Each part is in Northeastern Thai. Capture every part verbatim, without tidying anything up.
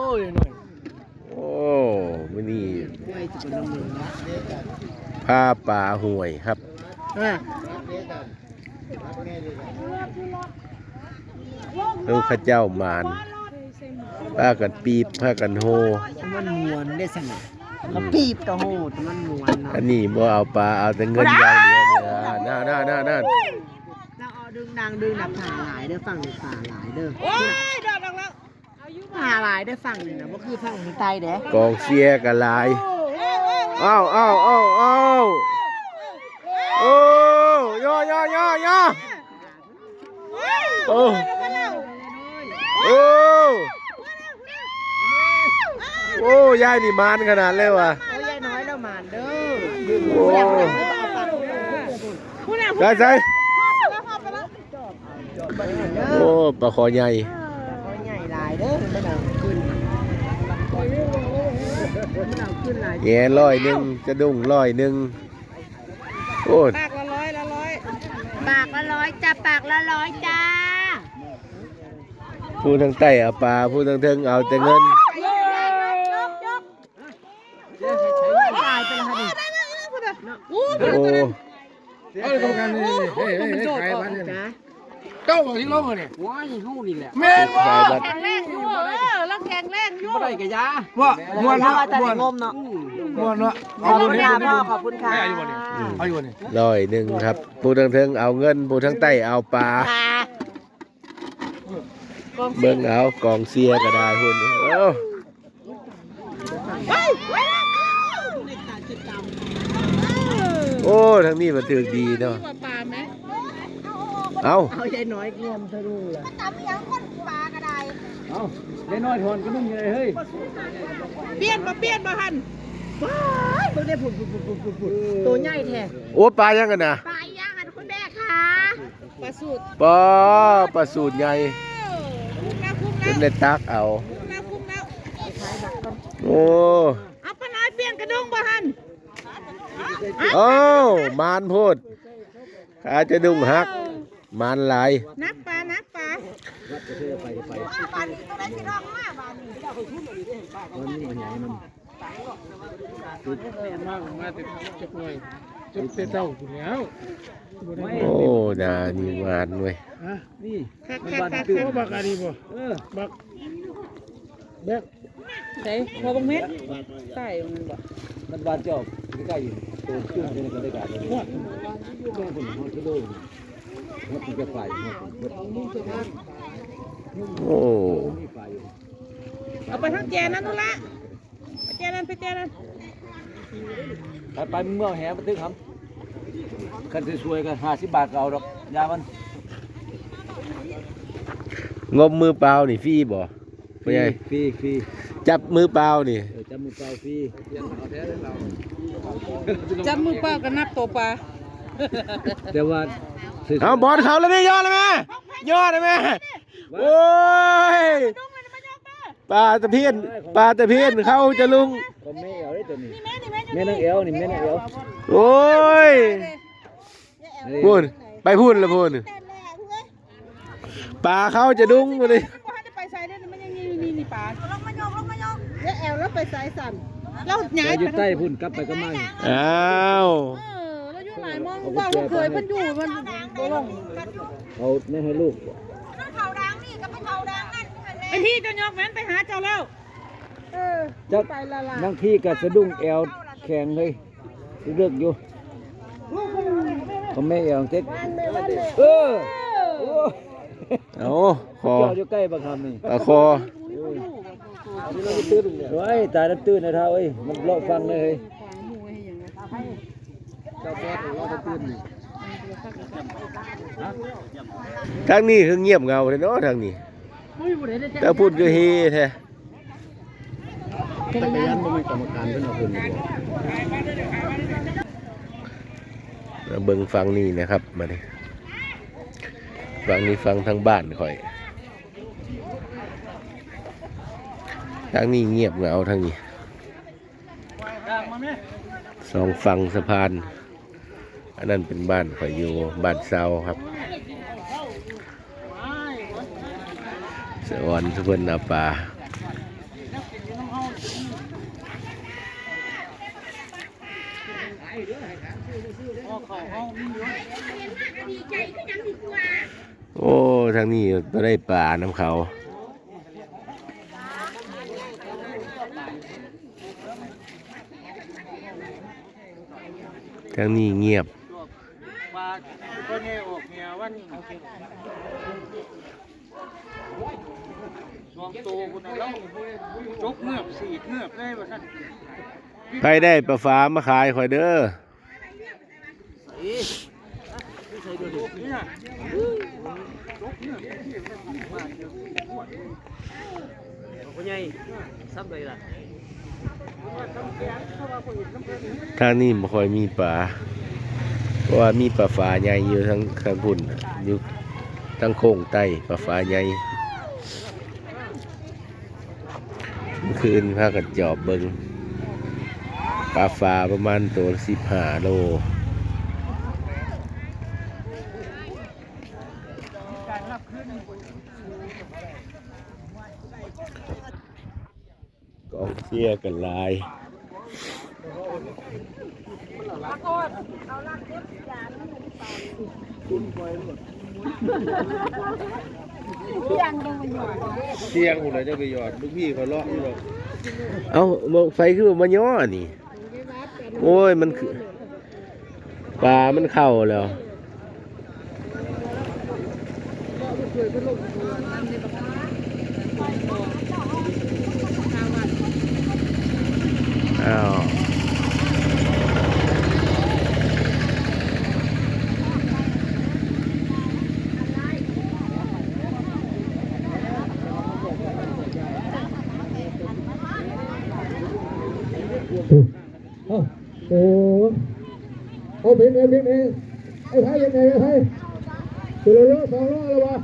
โอ้ยหน่อย โอ้ มื้อนี้ พาปลาห้วยครับ อ่ะ ลูกเขาเจ้าหมาน พากันปีบ พากันโฮ มันม่วนได้สนะ อืม ก็ปีบก็โฮ แต่มันม่วนเนาะ อันนี้บ่เอาปลา เอาแต่เงินอย่างเดียวเนี่ย นั่นๆๆๆ เราเอาดึงดังดึงดัง ปลาหลายเด้อ ฝั่งนี้ปลาหลายเด้อ โอ้ย โดดออกแล้ว ปลาหลายเด้อ ฝั่งนี้นะ บ่คือฝั่งทางใต้เด้ กองเชียร์ก็หลาย โอ้ อ้าว อ้าว อ้าว อ้าว โอ้ ย่อ ย่อ ย่อ ย่อ โอ้ โอ้ โอ้ ยายนี่หมานขนาดเลยว่ะ โอ้ย ยายน้อยแล้วหมานเด้อ โอ้ ได้ใส่ โอ้ ปลาคอใหญ่ ปลาคอใหญ่หลายเด้อ มันเอาขึ้น มันเอาขึ้นหลาย แหร้อยหนึ่ง จะดุ้งร้อยหนึ่ง โอ้ ปากละร้อย ละร้อย ปากละร้อยจ้า ปากละร้อยจ้า ผู้ทางใต้เอาปลา ผู้ทางเทิงเอาแต่เงิน ตายไปแล้วค่ะนี่ โอ้ โอ้ เอาเลยกรรมการนี่ โอ้ เฮ้ย เฮ้ย มันโดดออก เฮ้ย ขายบัตรเนี่ย จ้า เจ้าบอกที่ลงเลยเนี่ย ว้าย เฮานี่แหละ แม่นบ่ ขายบัตร แข็งแรงอยู่ เออ เราแข็งแรงอยู่ บ่ได้กะยา ว่าม่วนเนาะ ม่วน ม่วนเนาะ อืม ม่วนเนาะ ขอบคุณค่ะพ่อ ขอบคุณค่ะ เอาอยู่บ่เนี่ย เอาอยู่บ่เนี่ย ร้อยหนึ่งครับ ผู้ทางเทิงเอาเงิน ผู้ทางใต้เอาปลา เบิ่งเอา กองเชียร์ก็ได้พุ่น เอ้า โอ้ ทางนี้มันถือดีเนาะ มีปลาไหม เอ้า เอายายน้อยงมทะลุเลย มันตำยังคนปลาก็ได้ เอายายน้อยถอนกระดุมอยู่เลยเฮ้ย เปลี่ยนบ่ เปลี่ยนบ่หัน ว้าย เบิ่งได้ผุดผุดผุดผุดผุดผุด ตัวใหญ่แท้ โอ้ ปลายังกันนะ ปลายังอันคุณแม่คะ ปลาสูตร ปลา ปลาสูตรใหญ่ คุ้มแล้ว คุ้มแล้ว เป็นได้ตักเอา คุ้มแล้ว คุ้มแล้ว โอ้ เอาปลาน้อยเปลี่ยนกระด้งบ่หัน เอ้า มานโพด ขาจะดุ้งหัก มานหลาย นักปลา นักปลา มา มาแต่จักหน่อย จักแต่เช้าพู้นแหล้ว โอ้ นานี่หวานเว้ย ฮะ นี่ คัก มัน คัก บาน คัก ตื่น คัก บักอันนี้บ่ เออ บัก แบก ใส่พอบักเม็ด ใส่มันบ่ มันบานจอบ ใกล้ๆอยู่ ตัวจุ่มอยู่ในกระดาษเลย ฮอด ลงคนฮอดกิโล ฮอดมันจะไป ฮอดมัน โอ้ เอาไปทางแจนั่นนู่นละ ไปแจนั่น ไปแจนั่น ไป ไปเมืองแหมาตึกครับ คันสวยๆก็ห้าสิบบาทก็เอาดอก ยามัน งมมือเปล่านี่ฟรีบ่ ฟรี พ่อใหญ่ ฟรี ฟรี จับมือเปล่านี่ เออ จับมือเปล่าฟรี จับมือเปล่าก็นับตัวปลา แต่ว่า เอาบอลเขาแล้วแม่ ย่อแล้วแม่ ย่อแล้วแม่ โอ้ย ปลาตะเพียน ปลาตะเพียน เขาจะลุง ของแม่แอลได้ตัวนี้ นี่แม่ นี่แม่ แม่นางแอลนี่ แม่นางแอล โอ้ย นี่ พูน ไปพูนละพูน ปลาเขาจะดุ้งมาเลย บ่ทันได้ไปไสเด้อ มันยังมี มี มีปลา ลงมายก ลงมายก เนี่ยแอลแล้วไปไสสั่น เราย้าย อยู่ใต้พูน กลับไปก็มาอีก อ้าว เออ เราอยู่หลายมอง เว้าลูกเขยเพิ่นอยู่ เพิ่นบ่ลง เอาไม่ให้ลูก เขาดังนี่ก็ไปเขาดังนั่น ไอ้ที่เจ้ายกแม่นไปหาเจ้าแล้ว เออ จัก ไปละล่ะ บางทีก็สะดุ้งแอวแข็งเลย เลือกอยู่ ก็ไม่แอวเต็ก เออ โอ้ เอาคอ เจ้าอยู่ใกล้บักคำนี่ ปลาคอ เออ โอ้ย ตายน้ำตื้นนะท้าวเอ้ย มันเลาะฟังเลยเฮ้ย ทางนี้คือเงียบเหงาแท้เนาะ ทางนี้ แต่พูดก็เฮแท้ จักรยานบ่มีกรรมการเพิ่นเอาขึ้น มาเบิ่งฝั่งนี้นะครับ มานี่ ฝั่งนี้ฝั่งทางบ้านข่อย ทางนี้เงียบเหงาทางนี้ สองฝั่งสะพาน อันนั้นเป็นบ้านข่อยอยู่ บ้านเซาครับ สะออนสะเพิ่นเอาปลา โอ้ ทางนี้บ่ได้ปลานำเขา ทางนี้เงียบ ปลาตัวใหญ่ออกเนี่ยวันสองตัวพุ้นน่ะ แล้วจกเงือก สีดเงือกเลยว่าซั่น ใครได้ปลาฟ้ามาขายข้อยเด้อ ทางนี้บ่ค่อยมีปลา เพราะว่ามีปลาฟ้าใหญ่อยู่ทาง ทางพุ้นน่ะ อยู่ทางโค้งใต้ ปลาฟ้าใหญ่ เมื่อคืนพากันจอบเบิ่ง ปลาฟ้าประมาณตัวละสิบห้าโล กองเชียร์กันหลาย เที่ยงพุ้นน่ะจะไปหยอด ลูกพี่เขาเลาะอยู่ดอก เอ้า มองไฟคือบ่มาย่อนี่ โอ้ย มันคือ ปลามันเข้าแล้ว อ้าว เอา โอ้ เอา เป็นไง เป็นไง ไอ้ไทย เป็นไง ไอ้ไทย ตัวละโล สองโลแล้ววะ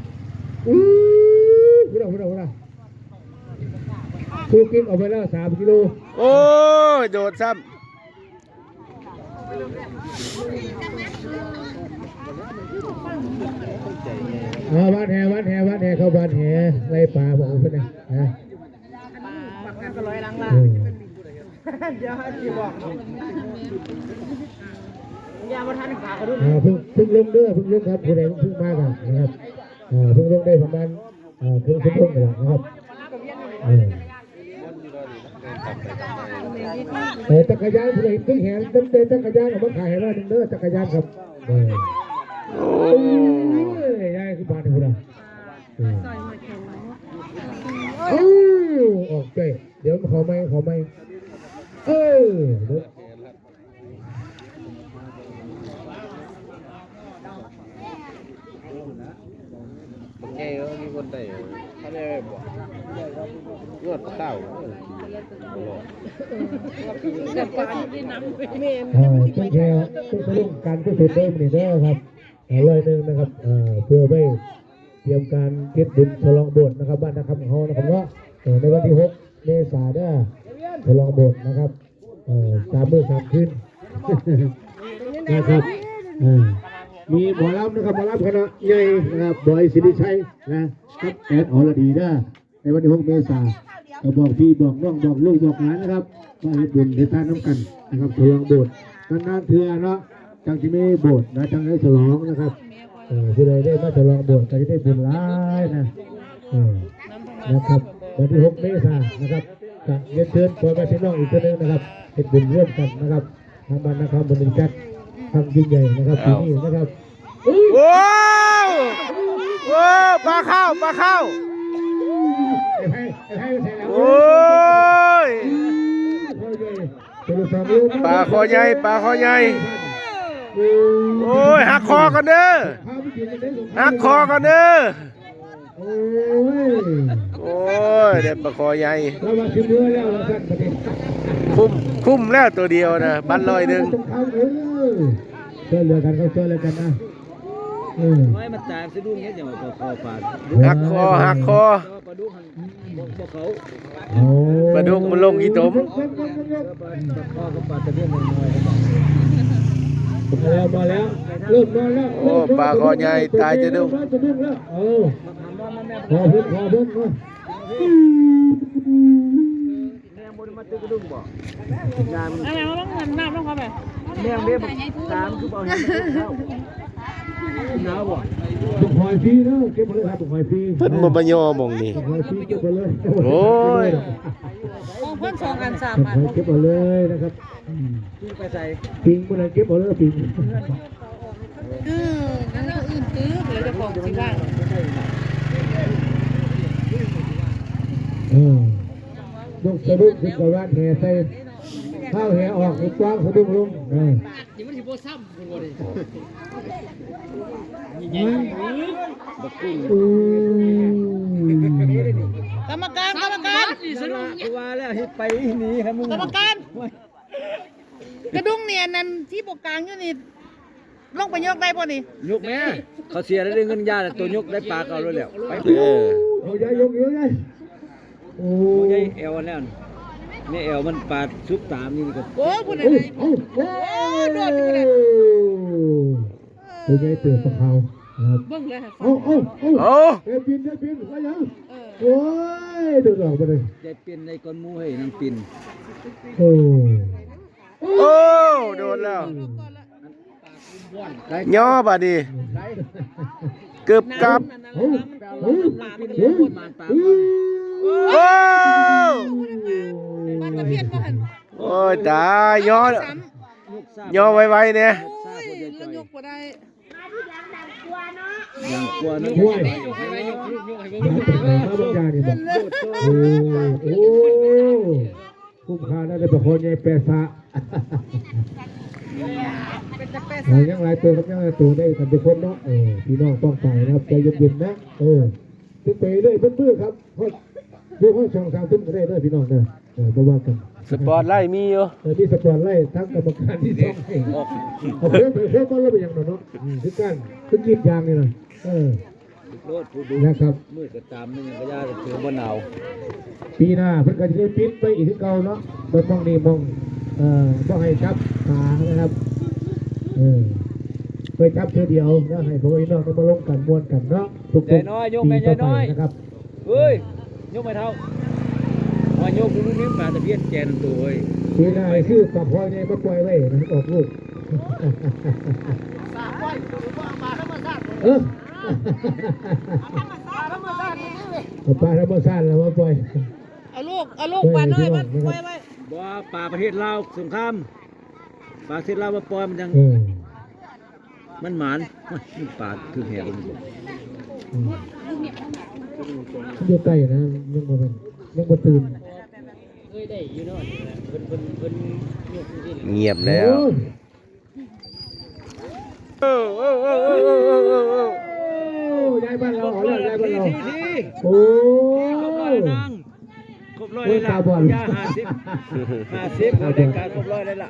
อู้ พุ้นน่ะ พุ้นน่ะ พุ้นน่ะ คู่กินออกไปแล้ว สามกิโล โอ้ย โดดซ้ำ อ่า วัดแห วัดแห วัดแห เข้าวัดแห ไล่ปลา บอกเพิ่นนะ นะ เออ เดี๋ยวสิบอก อย่ามาทันขาเขาดู อ่า เพิ่ง เพิ่งลงเด้อ เพิ่งลงครับ ผู้ใดเพิ่งมากันนะครับ อ่า เพิ่งลงได้ประมาณ อ่า ครึ่งชั่วโมงนี่แหละนะครับ เออ เออ จักรยาน ผู้ใดเพิ่งเห็น เพิ่งเดินจักรยานออกมาขายให้เราหนึ่งเด้อ จักรยานครับ เออ โอ้ย ยายคือบาดนี่พุ้นน่ะ เออ เอ้า ออกไป เดี๋ยวขอไมค์ ขอไมค์ เออ เดี๋ยว บักใหญ่เนาะ มีคนได้ เขาได้บ่ งวดเก้า บ่รอด เอ่อ เจ้าแก้ว เจ้าสรุปการกุศลเด้อมื้อนี้เด้อครับ เอ่อ ร้อยหนึ่งนะครับ เอ่อ เพื่อไปเตรียมการเฮ็ดบุญฉลองโบสถ์นะครับ บ้านนาคำของเรานะครับเนาะ เอ่อ ในวันที่หกเมษาเด้อ ฉลองโบสถ์นะครับ เอ่อ สามมื้อสามคืน นะครับ เอ่อ มีหมอลำนะครับ หมอลำคณะใหญ่นะครับ บอยสิริชัยนะ กับแอนอรดีนะ ในวันที่หกเมษา ก็บอกพี่บอกน้องบอกลูกบอกหลานนะครับ มาเฮ็ดบุญเฮ็ดทานนำกันนะครับ ฉลองโบสถ์ นานๆเทื่อเนาะ จั่งสิมีโบสถ์นะ จั่งได้ฉลองนะครับ เอ่อ ผู้ใดได้มาฉลองโบสถ์ก็จะได้บุญหลายนะ เออ นะครับ วันที่หกเมษานะครับ ก็เรียนเชิญพ่อแม่พี่น้องอีกเทื่อนึงนะครับ เฮ็ดบุญร่วมกันนะครับ ทางบ้านนาคำบุญจัดทำยิ่งใหญ่นะครับ ปีนี้นะครับ โอ้ โอ้ ปลาเข้า ปลาเข้า ไอ้ไทย ไอ้ไทยไปใส่แล้ว โอ้ย ปลาคอใหญ่ ปลาคอใหญ่ โอ้ย หักคอกันเด้อ หักคอกันเด้อ โอ้ย โอ้ย ได้ปลาคอใหญ่ แล้วมาถึงเรือแล้วว่าซั่นบัดนี้ คุ้ม คุ้มแล้วตัวเดียวนะ บัตรร้อยหนึ่ง เออ ช่วยเหลือกันครับ ช่วยเหลือกันนะ เออ ไว้มันตายสะดุ้งเนี่ย จะมาคอปลา หักคอ หักคอ ปลาดุกหัน บ่ บ่เขา โอ้ ปลาดุกมันลงขี้ตม ปลา ปลาคอกับปลาตะเพียนน้อยๆ มาแล้ว มาแล้ว เริ่มมาแล้ว โอ้ ปลาคอใหญ่ ตายจะดุ้ง เริ่มจะดุ้งแล้ว เออ ขอเพิ่ม ขอเพิ่ม มา แม่บ่ได้มาตึกกระดุ้งบ่ งาน อะไรวะ ต้องหันหน้าต้องเข้าไป แม่งเด้บักสามคือบ่เอาให้มันเข้าหนาวบ่ บักหอยฟรีเด้อ เก็บมาเลยครับ บักหอยฟรี เพิ่นบ่มายอมหม่องนี้ บักหอยฟรีเก็บมาเลย โอ้ย ของเพิ่นสองอันสามอัน บักหอยเก็บมาเลยนะครับ อืม คือไปใส่ ปิงมื้อนั้นเก็บเอาเลยปิง เออ นั่นก็อื่นตื้อเลยเจ้าของสิว่า เออ ยกสะดุ้งขึ้นกับวาดแหใส่ ข้าวแหออก กว้างสะดุ้งลง เออ อืม กรรมการ กรรมการ ว่าแล้วให้ไปหนีครับมึง กรรมการ กระดุงเนี่ยนั่นที่ปกกลางอยู่นี่ ลงไปยกได้ป่ะนี่ ยกแม่ เขาเสียแล้วได้เงินยาแล้ว ตัวยกได้ปลาเก่าแล้วแหละ ไป เออ เอาใหญ่ยกเยอะเลย โอ้ โอ้ย แอวแล้วนี่ แอวมันปาดซุปตามนี่ก็ โอ้ พูดอะไร โอ้ โอ้ โอ้ โดดอยู่เลย เป็นไงเปลือกปลาขาวนะครับ เบิ่งเลยค่ะ เอาเอาเอา เอา เดี๋ยวบินเดี๋ยวบินว่ายัง เออ โอ้ย เดือดร้อนไปเลย ได้เป็นในก้อนหมูให้นางปิ่น โอ้ โอ้ โดนแล้ว ได้ ย่อบัดนี้ ได้ กึบกับ น้ำมัน เอา น้ำมัน เอา น้ำมัน เอา มันปลา โอ้ ปลาตะเพียนบ่หัน โอ้ย ตาย ย่อ ย่อไวๆเนี่ย โอ้ย เงินยกบ่ได้ อย่างกลัวนะ ห้วย มาจากไหนมาบางอย่างนี่บอก โอ้ โอ้ คุ้มค่านะ ได้ปลาคอใหญ่แปดสะ เป็นจักแปด เออ ยังหลายตัวครับ ยังหลายตัวได้กันทุกคนเนาะ เออ พี่น้องต้องไปนะครับ ใจเย็นๆนะ เออ ทุกไปเรื่อยเพื่อนๆครับ เพราะอยู่ห้องสองสามทุ่มก็ได้เด้อพี่น้องเด้อ เออ บ่ว่ากัน สปอตไลท์มีอยู่ เออ มีสปอตไลท์ทั้งกรรมการที่ช่องให้ โอ้โห เพิ่มไปเพิ่มมาแล้วเป็นอย่างนั้นเนาะ อืม คือกัน คือกรีดยางนี่นะ เออ โลดผู้ดู นะครับ มืดก็ตาม ไม่ยังก็ย่าก็ถือว่าหนาว ปีหน้าเพิ่นก็จะได้ปิดไปอีกคือเก่าเนาะ บ่ต้องนี่มอง เอ่อ บ่ให้จับขานะครับ เออ ไปจับเทื่อเดียวนะ ให้พวกพี่น้องได้มาลงกันม่วนกันเนาะ ทุกๆ ยายน้อย ยกแม่ ปีต่อไป ยายน้อย นะครับ เฮ้ย ยกไม่เท่า ว่ายกดูนี่ปลาตะเพียนแกนตัวเฮ้ย ปีหน้าให้ซื้อปลาพลอยใหญ่มาปล่อยไว้นะ ออกลูก เออ เอาปลาธรรมชาติแล้วมาปล่อย เอาลูก เอาลูกปลาน้อยมาปล่อยไว้ บ่ ปลาประเทศลาวสงคราม ปลาประเทศลาวมาปล่อยมันยัง เออ มันหมาน มันปลาคือแหง อืม มันอยู่ใกล้นะ ยังบ่เป็น ยังบ่ตื่น เอ้ย ได้อยู่เนาะ เพิ่น เพิ่น เพิ่นยกอยู่ที่ เงียบแล้ว โอ้ เออ เออ เออ โอ้ ย้ายบ้านเรา เอาแล้ว ย้ายบ้านเรา ที ที ที โอ้ ครบร้อยนาง ครบร้อยเลยล่ะ โอ้ย ตาบอด ย่าห้าสิบ ห้าสิบ ตาบอด รายการครบร้อยเลยล่ะ